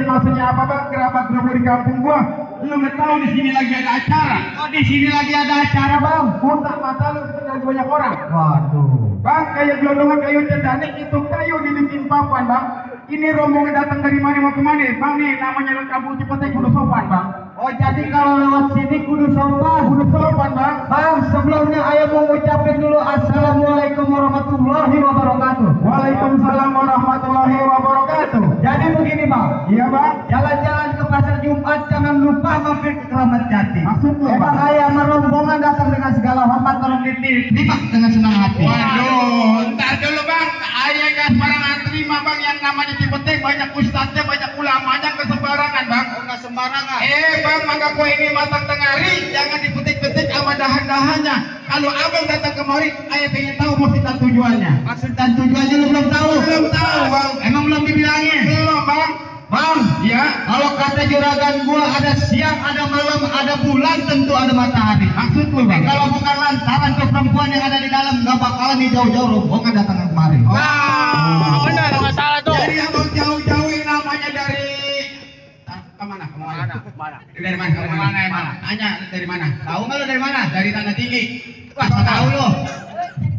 Maksudnya apa bang? Kerabat kamu di kampung gua? Lu nggak tahu di sini lagi ada acara? Oh, di sini lagi ada acara, Bang. Buta mata lu, tinggal banyak orang. Waduh. Bang, kayak gelondongan kayu cendani itu kayu dibikin papan, bang. Ini rombongan datang dari mana mau kemana? Bang nih, namanya Kampung Cipete kudu sopan, bang. Oh, jadi kalau lewat sini kudu sopan. Kudu sopan, bang. Bang, sebelumnya ayah mau ngucapin dulu Assalamualaikum warahmatullahi wabarakatuh. Waalaikumsalam warahmatullahi wabarakatuh. Jadi begini, Bang. Iya, bang. Jalan-jalan ke pasar Jumat jangan lupa mampir ke Keramat Jati. Maksud lu, Emang Bang? ayah sama rombongan datang dengan segala hormat, tolong diterima dengan senang hati. Waduh, ntar dulu bang. Ayah nggak sembarangan terima bang. Yang namanya Cipete banyak ustadznya, banyak ulamanya, nggak sembarangan bang. Oh, nggak sembarangan. Bang, mangga kue ini matang tengari, jangan dipetik-petik sama dahan-dahannya. Kalau abang datang kemari, ayah pengen tahu maksud dan tujuannya. Maksud dan tujuannya lu belum tahu? Belum tahu bang. Emang belum dibilangin? Belum bang. Bang, Ya. kalau kata juragan gua ada siang, ada malam, ada bulan, tentu ada matahari. Maksud lu bang? Kalau bukan lantaran ke perempuan yang ada di dalam, nggak bakalan nih jauh-jauh rombongan datang kemari. Wah, benar, nggak salah tuh. Jadi abang jauh-jauh ini namanya dari kemana? Kemana? Mana? Dari mana? Dari mana? Mana? Tanya dari mana? Tahu nggak lu dari mana? Dari Tanah Tinggi. Wah, so tahu lu.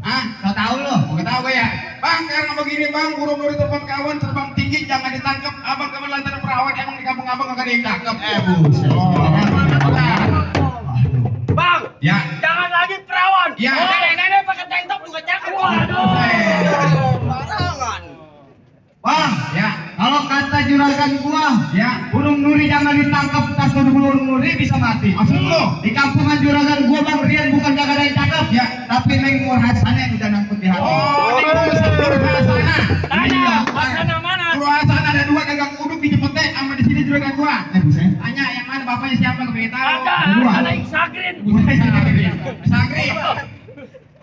Hah? So tahu lu. Nggak tahu gue ya. Bang, karena begini bang, burung nuri terbang kawan, terbang tinggi, jangan ditangkap. Abang kamu lantaran perawat, emang di kampung abang nggak ada yang tangkap. Buset. Bang, Ya. jangan lagi perawan. Ya. Nenek-nenek pakai tank top juga cakep. Waduh. Barangan. Bang, Ya. kalau kata juragan gua, Ya. burung nuri jangan ditangkap, takut burung nuri bisa mati. Maksud lu? Di kampungan juragan gua Bang Rian bukan gak ada yang cakep, Ya. tapi Neng Murhasana yang udah nangkut di hati. Oh, ini Purwasana. Tanya, Masana mana? Purwasana ada dua dagang uduk di Cipete, sama di sini juga gua. Buset. Tanya yang mana bapaknya siapa kepengen tahu? Ada, Dua. ada Insagrin. Sangri.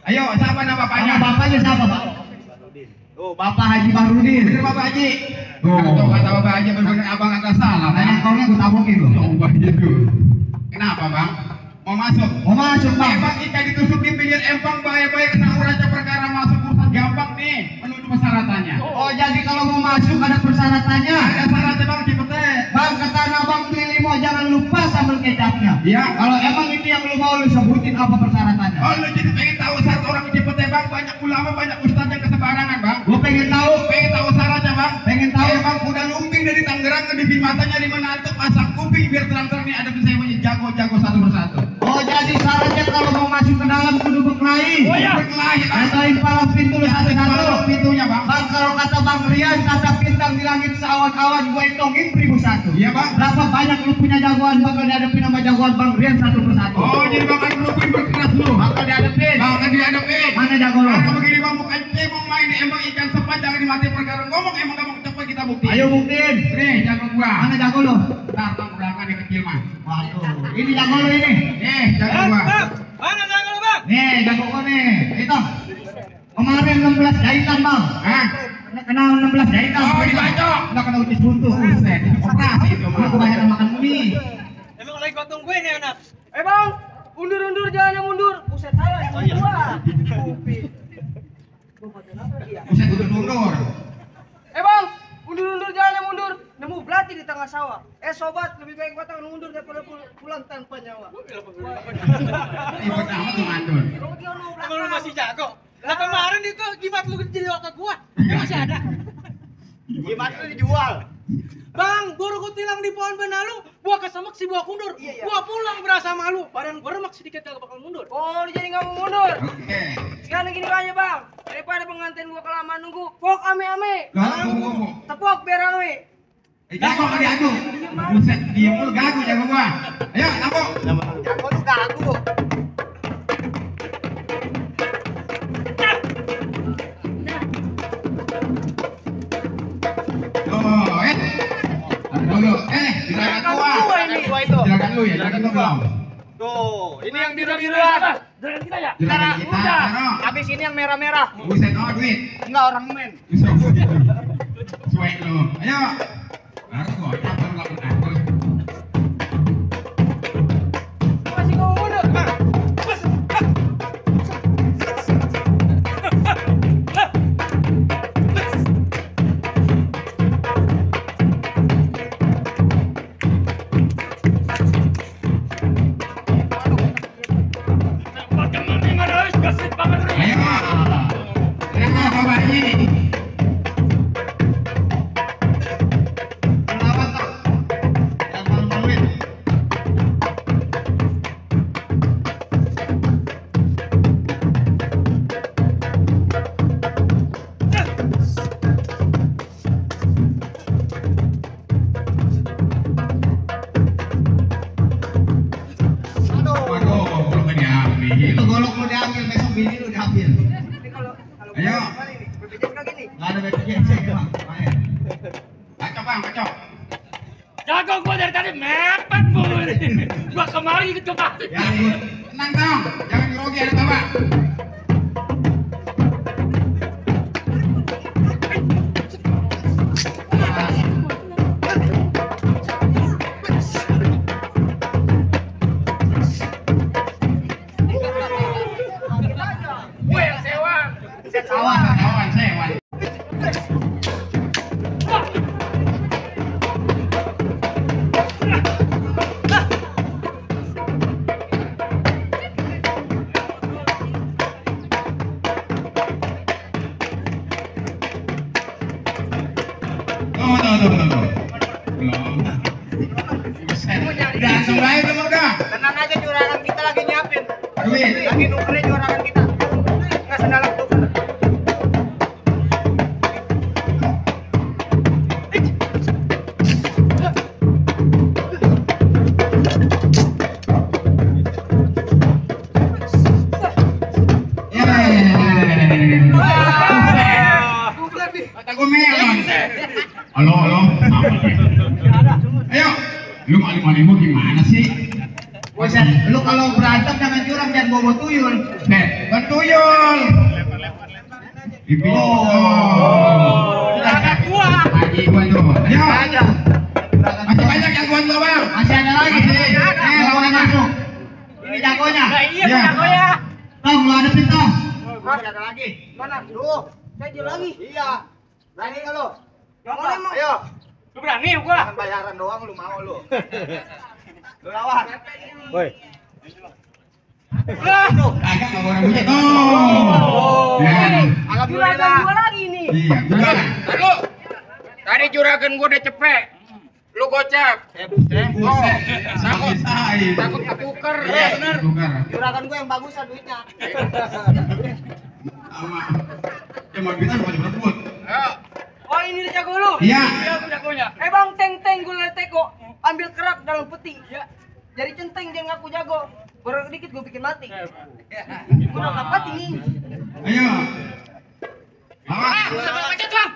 Ayo, siapa nama bapaknya? Nama bapaknya siapa, Pak? Oh, Bapak Haji Bahrudin. Bener Bapak Haji. Oh. Kalau kata Bapak Haji bener abang agak salah. Tanya engkaunya gue tabokin loh. Coba gitu. Kenapa bang? Mau masuk? Mau masuk, Bang. Bang, kita ditusuk di pinggir empang bahaya-bahaya kena uraca perkara masuk urusan gampang nih. Menuju persyaratannya. Oh, jadi kalau mau masuk ada persyaratannya. Ada syaratnya bang Cipete. Bang, kata Abang beli limo jangan lupa sambal kecapnya. Iya. Kalau emang itu yang lu mau, lu sebutin apa persyaratannya. Oh lu jadi pengen tahu syarat orang Cipete bang? Banyak ulama, banyak ustadz yang kesebarangan bang. Gue pengen tahu. Pengen tahu syaratnya bang? Pengen tahu. Bang udah lumping dari Tangerang ke bibir matanya di mana tuh pasang kuping biar terang-terang nih ada saya punya jago-jago satu persatu. Oh, jadi syaratnya kalau mau masuk ke dalam kudu berkelahi. Oh, iya. Berkelahi bang. Katain pala pintu lu satu-satu. Kalau pintunya bang. Bang, kalau kata Bang Rian, kata bintang di langit seawan-awan, gue hitungin 1001. Iya bang. Berapa banyak lu punya jagoan bakal dihadapin sama jagoan Bang Rian satu persatu. Oh jadi bang kan grupin berkeras lu. Bakal dihadapin. Bang kan dihadapin. Mana jago lu? Karena begini bang bukan mau main di emang ikan sepat jangan dimati perkara ngomong emang gampang cepat kita bukti. Ayo buktiin. Nih jago gua. Mana jago lu? Ntar bang belakang di kecil mah. Waduh, ini jago lu ini. Jago gua. Mana jago lu, Bang? Nih, jago gua nih. Itu. Kemarin 16 jahitan, Bang. Hah? Kena 16 jahitan. Oh dibacok. Udah kena utis buntu. Buset, operasi itu Lu mah. kebanyakan makan mie. Emang lagi gua tungguin nih anak. Bang, mundur-mundur jalannya mundur. Buset salah yang gua. Kupi. Buset mundur. Bang, mundur-mundur jalannya mundur. Nemu belati di tengah sawah. Sobat, lebih baik batang mundur daripada pulang tanpa nyawa. Ribet amat tuh mandur. Emang lu masih jago? Lah kemarin itu jimat lu jadi otak gua. Masih ada. Jimat lu dijual. Bang, guru gua tilang di pohon benalu, gua kesemek si buah kundur. Gua pulang berasa malu, badan gua remak sedikit gak bakal mundur. Oh, lu jadi gak mau mundur. Oke. Sekarang gini aja, Bang. Daripada pengantin gua kelamaan nunggu, pok ame-ame. Lalu Tepok biar rame. jago kali aku. Buset, diem lu gagu jago gua. Ayo, lampu. Jago lu gagu. lu ya, jangan lu belum. Tuh, ini yang biru-biruan. Juragan kita ya? Juragan kita, Udah. taruh. Habis ini yang merah-merah. Buset, oh duit. Enggak orang men. Cuek lu. Ayo. Baru gua apa enggak takut. Masih ngomong mundur, Bang. Ayo. Ayo, bawa ini. Kenapa toh? Yang malu-maluin. Waduh, belum diambil. Itu golok lu diambil, besok bini lu diambil. Ayo. Nggak ada BPJS ya, Bang. Main. Kacau bang, kacau. Jago gua dari tadi mepet mulu. Gua kemari ikut kemari. Ya, tenang dong, jangan grogi ada bapak. Gue yang sewa. Kawan, sewan. Tuh. Belum. Buset. Udah, langsung aja tuh udah. Tenang aja, juragan kita lagi nyiapin. Duit. Lagi nukerin juragan kita. Enggak sedalam tuh. Ya. Kata gue melon. Halo. Ayo. Lu maling-maling gimana sih? Buset, lu kalau berantem jangan curang, jangan bawa tuyul. Bukan tuyul. Pipi. Juragan gua. Haji gua tuh. Ayo. Aja. Masih banyak yang gua bang. Masih ada lagi. Masih. Lawan masuk. Ini jagonya. Nah, iya, Ya. jago ya. Tong, lu ada pintu. Masih ada lagi. Mana? Tuh. Saya jual lagi. Iya. Berani enggak lu? Ayo. Lu berani gua. Kan bayaran doang lu mau lu. Lu lawan. Woi. Agak nggak boleh bunyi. Oh. Ya. Alhamdulillah. Gua lagi nih. Iya. Gua. Lu. Tadi juragan gua udah cepet. Lu gocap. Buset. Sakit saya. Takut ketuker. Iya, Bener. tukar. Juragan gua yang bagusan duitnya. Sama. Cuma kita cuma berebut. Ayo. Oh, ini dia jago lu. Iya. Iya gua jagonya. Bang, teng gula teko. Ambil kerak dalam peti. Ya. Jadi centeng dia ngaku jago. Baru dikit gua bikin mati. Gua udah dapat ini. Ayo. Ah, Awas. sama macet, Bang.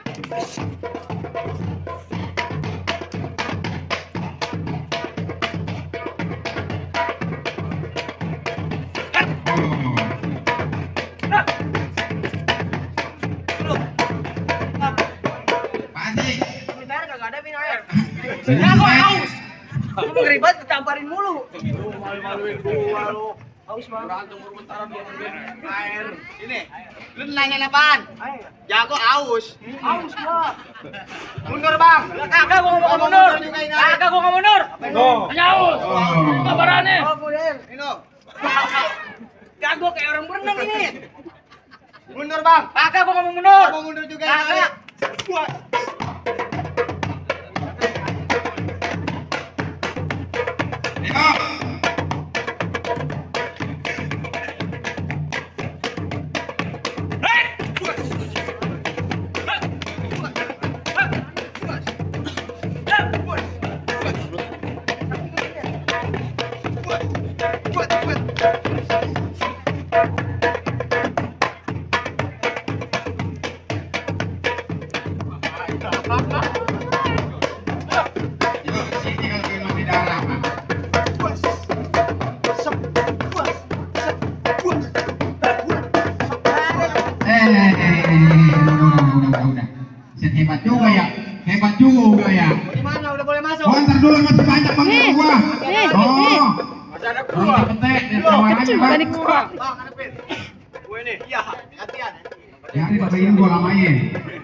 Pasti. Ini bayar kagak ada minum air. Jago haus. Lu ngeribat ketamparin mulu. Malu-maluin gua lu. Haus banget. Berantem bermentaran dia Air. Ini. Lu nanya apaan? Jago haus. Haus gua. Mundur, Bang. Kagak gua mau mundur. Kagak gua mau mundur. Nyaus. Oh. Kabarannya. Oh, mundur. Minum. Kagak kayak orang berenang ini. Mundur, Bang. Kagak gua mau mundur. Mau mundur juga. Kagak. Ayo. Hebat juga ya. Hebat juga ya. Di mana udah boleh masuk? Oh, ntar dulu masih banyak bang gua. Oh. Masih ada Orang gua. Cipete, dia tawaran aja bang. Bang, ada pin. Gue nih. Iya, gantian. Ya, ini tapi ini gua lamain.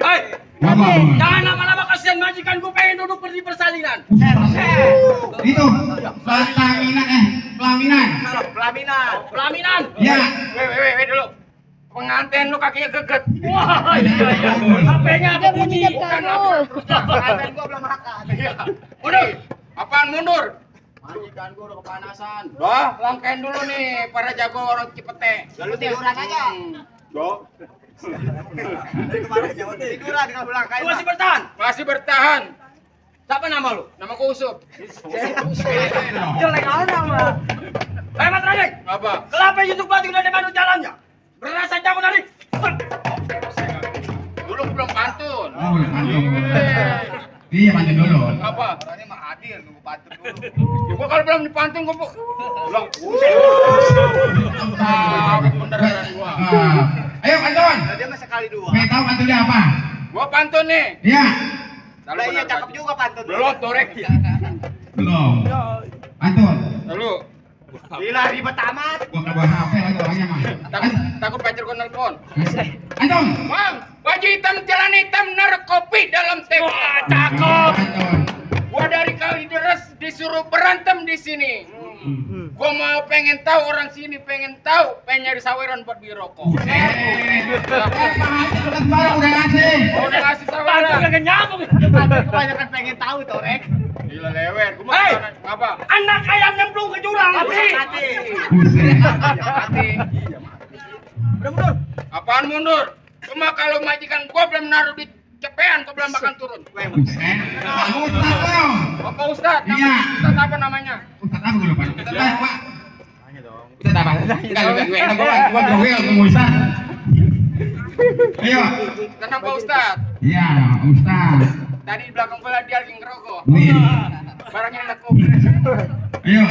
Hei, Apa, Bang? jangan lama-lama kasihan majikan gua pengen duduk di persalinan. Itu pelaminan pelaminan. Pelaminan. Pelaminan. Ya. Weh dulu. Pengantin lu kakinya geget. Wah, iya. HP-nya apa bunyi? Bukan Pengantin gua belum makan. Mundur. Apaan mundur? Majikan gua udah kepanasan. Wah, langkain dulu nih para jago orang Cipete. Lalu tiduran aja. Kemarin jauh tiduran dengan belakang. Lu masih bertahan? Masih bertahan. Siapa nama lu? Nama ku Usup. Jelek orang lah. Mas Radik. Apa? Kenapa YouTube batu udah di mana jalannya? Berasa jago dari. Dulu belum pantun. Oh, belum pantun. Iya, pantun dulu. Apa? Ini mah hadir nunggu pantun dulu. Ya, gua kalau belum dipantun gua pulang. Beneran gua. Ayo pantun. Dia mah sekali dua. Pengen tahu pantunnya apa? Gua pantun nih. Iya. Lah iya cakep juga pantun. Belum torek. Belum. Pantun. Lalu Gila ribet amat. Gua ke bawah HP lagi orangnya mah. takut pacar gua nelpon. Pantun. Bang, baju hitam jalan hitam naruh kopi dalam teh. Wah, Pantun. Gua dari kali deres disuruh berantem di sini. Gua mau pengen tahu orang sini pengen nyari saweran buat beli rokok. Barang udah ngasih. Udah ngasih saweran. Kagak nyambung. Kebanyakan pengen tahu Torek. Gila lewet. Gua mau apa? Anak ayam nyemplung ke jurang. Hati. Buset. Hati. Udah mundur. Apaan mundur? Cuma kalau majikan gua belum naruh di cepean, gua belum bakal turun. Buset. Ustaz dong. Apa Ustad? Iya. Ustad apa namanya? Ustaz apa dulu, Pak? Ustaz apa, Pak? Ustaz apa? Enggak, gue enak gua growel sama Ustaz. Ayo. Kenapa Ustad? Iya, Ustaz. Tadi di belakang gua dia lagi ngerokok. Wih. Barangnya enak kopi. Ayo.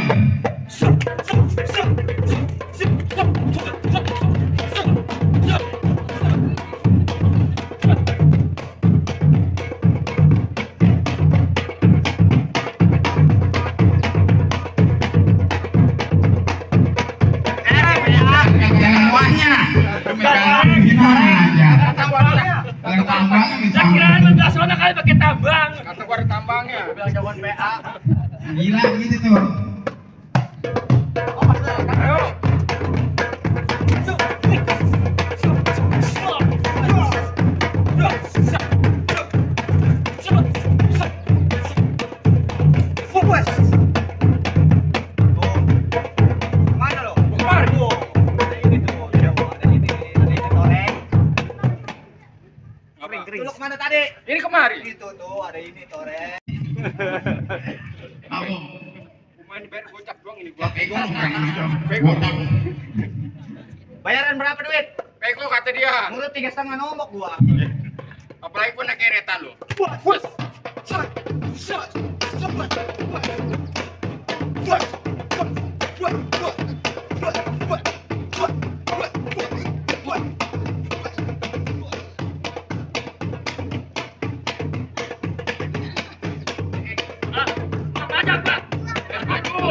Jangan muahnya. Megang gimana aja. Kalau tambang bisa. Kirain 15 orang kali pakai tambang. Kata gua ada tambangnya. Bilang jagoan PA. Gila gitu tuh. Oh, masalah. Ayo. Mana lo? Bukmar. Ada ini tuh. Ada ini Torek. Apa? Lu kemana tadi? Ini kemari. Itu tuh ada ini Torek. Apa? Main bayar gocap doang ini gua. Pego orang itu. Pego. Bayaran berapa duit? Pego kata dia. Menurut 3,5 nombok gua. Apalagi gua naik kereta lu. Aja, Pak.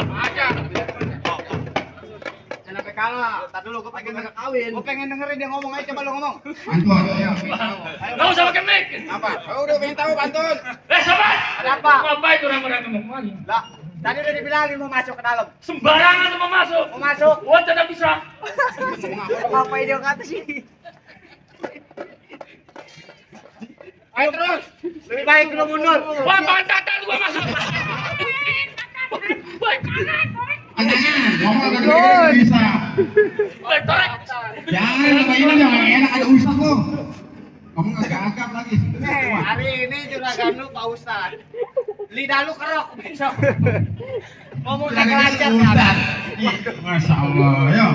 Aja. Kenapa kalah? Entar dulu gua pengen kawin. Gua pengen dengerin dia ngomong aja coba lu ngomong. Pantun. Ayo. Enggak usah pakai mic. Apa? Oh, udah pengen tahu pantun. Sobat. Ada apa? Ngapain tuh rame-rame mau kemana? Lah, tadi udah dibilangin mau masuk ke dalam. Sembarangan tuh mau masuk. Mau masuk. Wah, tidak bisa. Apa ide kata sih? Ayo terus. Lebih baik lu mundur. Wah, pantatan gua masuk. Baik kanan. Jangan, ngomong agak gede bisa. Baik torek. Jangan, mainan jangan enak ada Ustaz lo. Ngomong agak-agak lagi. Hari ini juragan lu Pak Ustad. Lidah lu kerok besok. Ngomong Lagi kagak lancar Ustaz. kan? Masya Allah, yo.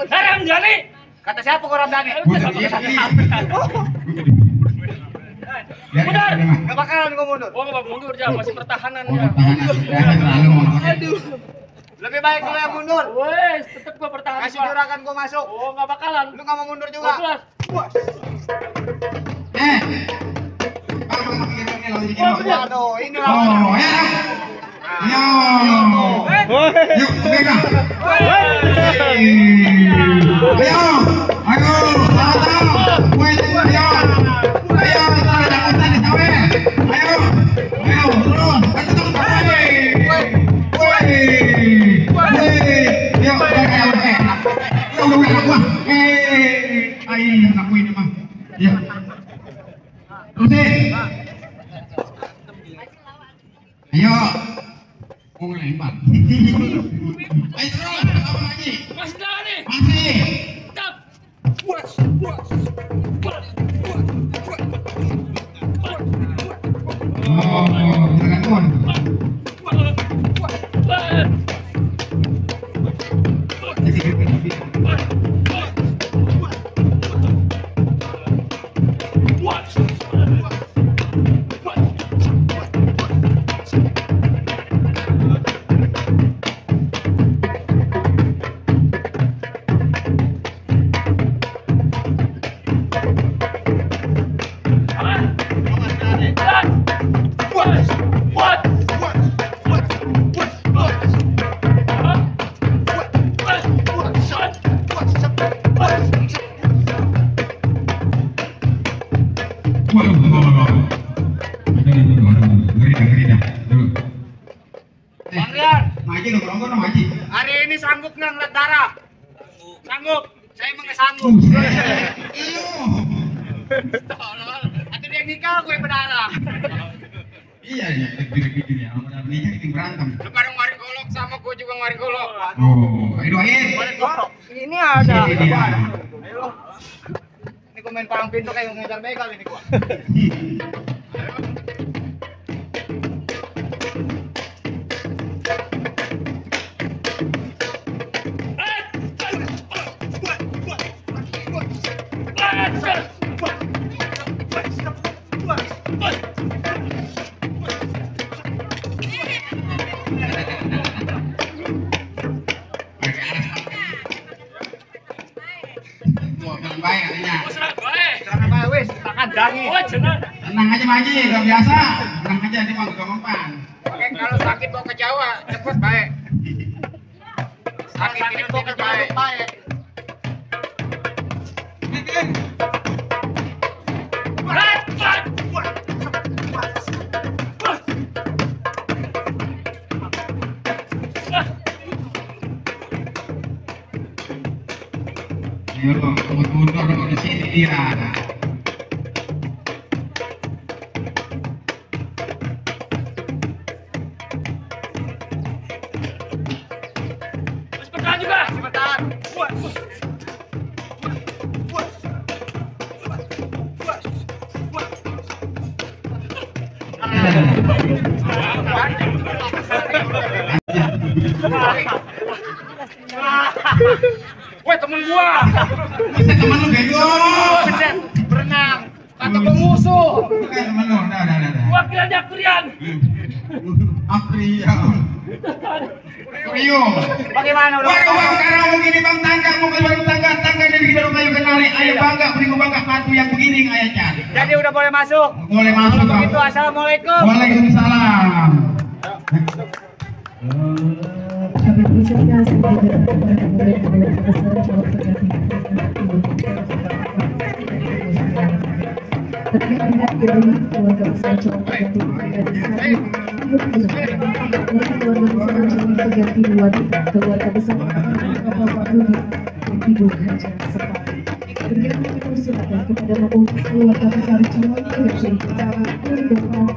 Haram jani. Kata siapa gua Ramdhani? Buset, iya tadi. Mundur. Gak bakalan gua mundur. Gua enggak mundur aja, masih pertahanan Oh, ya. pertahanan. Jangan terlalu ngomong. Aduh. Lebih baik lu yang mundur. Wes, tetep gua pertahanan. Kasih juragan gua masuk. Oh, enggak bakalan. Lu gak mau mundur Gua juga. jelas. Apa Aduh, ini Oh, lawan. ya. Ayo. Yuk, mereka. Ayo, ayo, datang. Ayo, ayo, datang di sawe. Ayo, ayo, terus. Ketemu sawe. Woi, yuk, ayo, ayo, ayo, aku ini mah. Ya. Terus. Ayo. Mau ngelempar. Ayo terus, apa lagi? Masih dah nih. Masih. Tap. Oh, jangan pun. Bang Rian, Maji lo berongkon no Maji. hari ini sanggup nggak ngeliat darah? Sanggup. Saya emang nggak sanggup. Iyo. Tolol. Atau dia nikah gue berdarah. Iya iya, gitu ya. Kalau benar nikah kita berantem. Lu pada ngeluarin golok sama gue juga ngeluarin golok. Oh, ayo doain. Ngeluarin golok. Ini ada. Ini dia. Ayo lo. Ini gue main palang pintu kayak ngejar begal ini gue. Tuh, jangan baik katanya. Jangan main wis, tangan jangi. Tenang aja Maji, udah biasa. Tenang aja, dia mah gampang. Oke, kalau sakit bawa ke Jawa, cepet baik. Sakit ini bawa ke Jawa baik. Ayo lo, mundur lo di sini dia. Cepetan juga. Cepetan. Woi temen gua, Bisa teman lu bego. Buset, berenang, kata pemusuh. Bukan teman lu, udah. Wakilnya Krian. Apria. Rio. Bagaimana udah? Waduh bang, sekarang begini bang, tangga mau keluar tangga dari baru kayu kenali. Ayo bangga, beriku bangga hantu yang begini ayah cari. Jadi udah boleh masuk. Boleh masuk bang. Itu assalamualaikum. Waalaikumsalam. Kami mengucapkan selamat datang kepada murid besar Jawa Tengah terkait dengan kehidupan keluarga besar Jawa Tengah keluarga besar Bapak Rudi dan Ibu Haja Sepati. Berikan persilakan kepada keluarga besar Jawa Tengah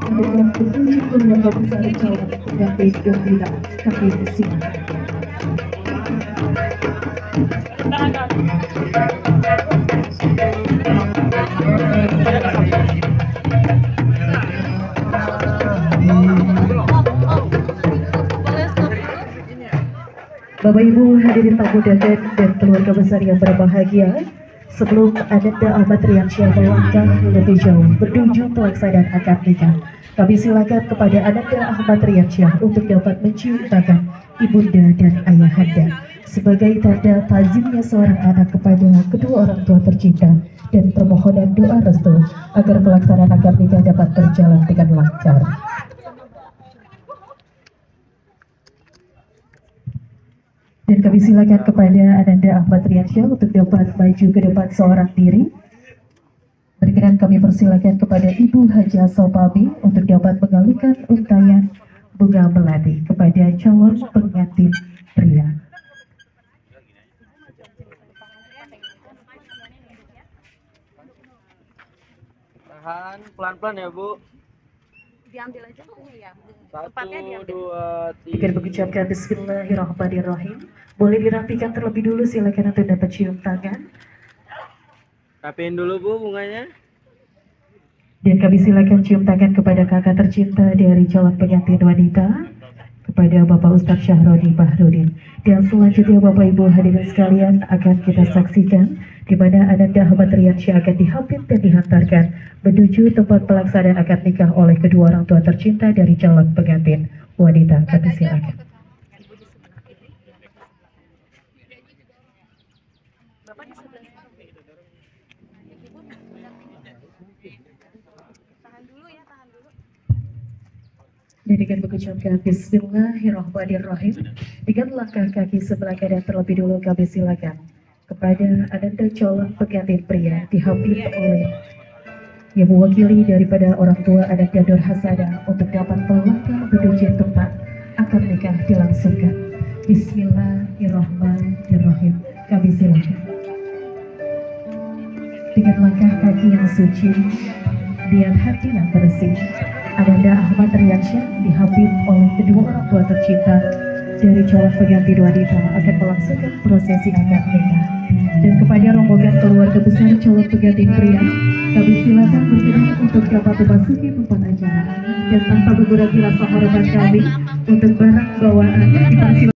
dengan petunjuk keluarga besar Jawa dan Gembira kami persilakan. Bapak Ibu hadirin tamu undangan dan keluarga besar yang berbahagia, sebelum Ananda Ahmad Riansyah melangkah lebih jauh menuju pelaksanaan akad nikah, kami silakan kepada Ananda Ahmad Riansyah untuk dapat mencium tangan ibunda dan ayahanda sebagai tanda tazimnya seorang anak kepada kedua orang tua tercinta dan permohonan doa restu agar pelaksanaan akad nikah dapat berjalan dengan lancar. Dan kami silakan kepada Ananda Ahmad Riansyah untuk dapat maju ke depan seorang diri. Berkenan kami persilakan kepada Ibu Haja Sopabi untuk dapat mengalihkan untayan bunga melati kepada calon pengantin pria. Tahan pelan-pelan ya, Bu. Diambil aja ya. Satu, dua, Jika tiga. mengucapkan Bismillahirrahmanirrahim, boleh dirapikan terlebih dulu, silakan untuk dapat cium tangan. Rapiin dulu, Bu, bunganya. Dan kami silakan cium tangan kepada kakak tercinta dari calon pengantin wanita, kepada Bapak Ustadz Syahroni Bahrudin. Dan selanjutnya Bapak Ibu hadirin sekalian akan kita saksikan di mana Ananda Ahmad Riansyah akan dihapit dan dihantarkan menuju tempat pelaksanaan akad nikah oleh kedua orang tua tercinta dari calon pengantin wanita. Kami silakan. Bapak di sebelah sana. Ibu tahan dulu ya, tahan dulu. Dan dengan mengucapkan Bismillahirrahmanirrahim, dengan langkah kaki sebelah kanan terlebih dulu kami silakan kepada Ananda calon pengantin pria dihapit oleh yang mewakili daripada orang tua Ananda Nur Hasada untuk dapat melangkah menuju tempat akad nikah dilangsungkan. Bismillahirrahmanirrahim. Kami silakan. Dengan langkah kaki yang suci, niat hati yang bersih, Ananda Ahmad Riansyah dihapit oleh kedua orang tua tercinta dari calon pengantin wanita akan melangsungkan prosesi akad nikah. Dan kepada rombongan keluarga besar calon pengantin pria, kami silakan bergerak untuk dapat memasuki tempat acara. Dan tanpa mengurangi rasa hormat kami untuk barang bawaan dipersilakan.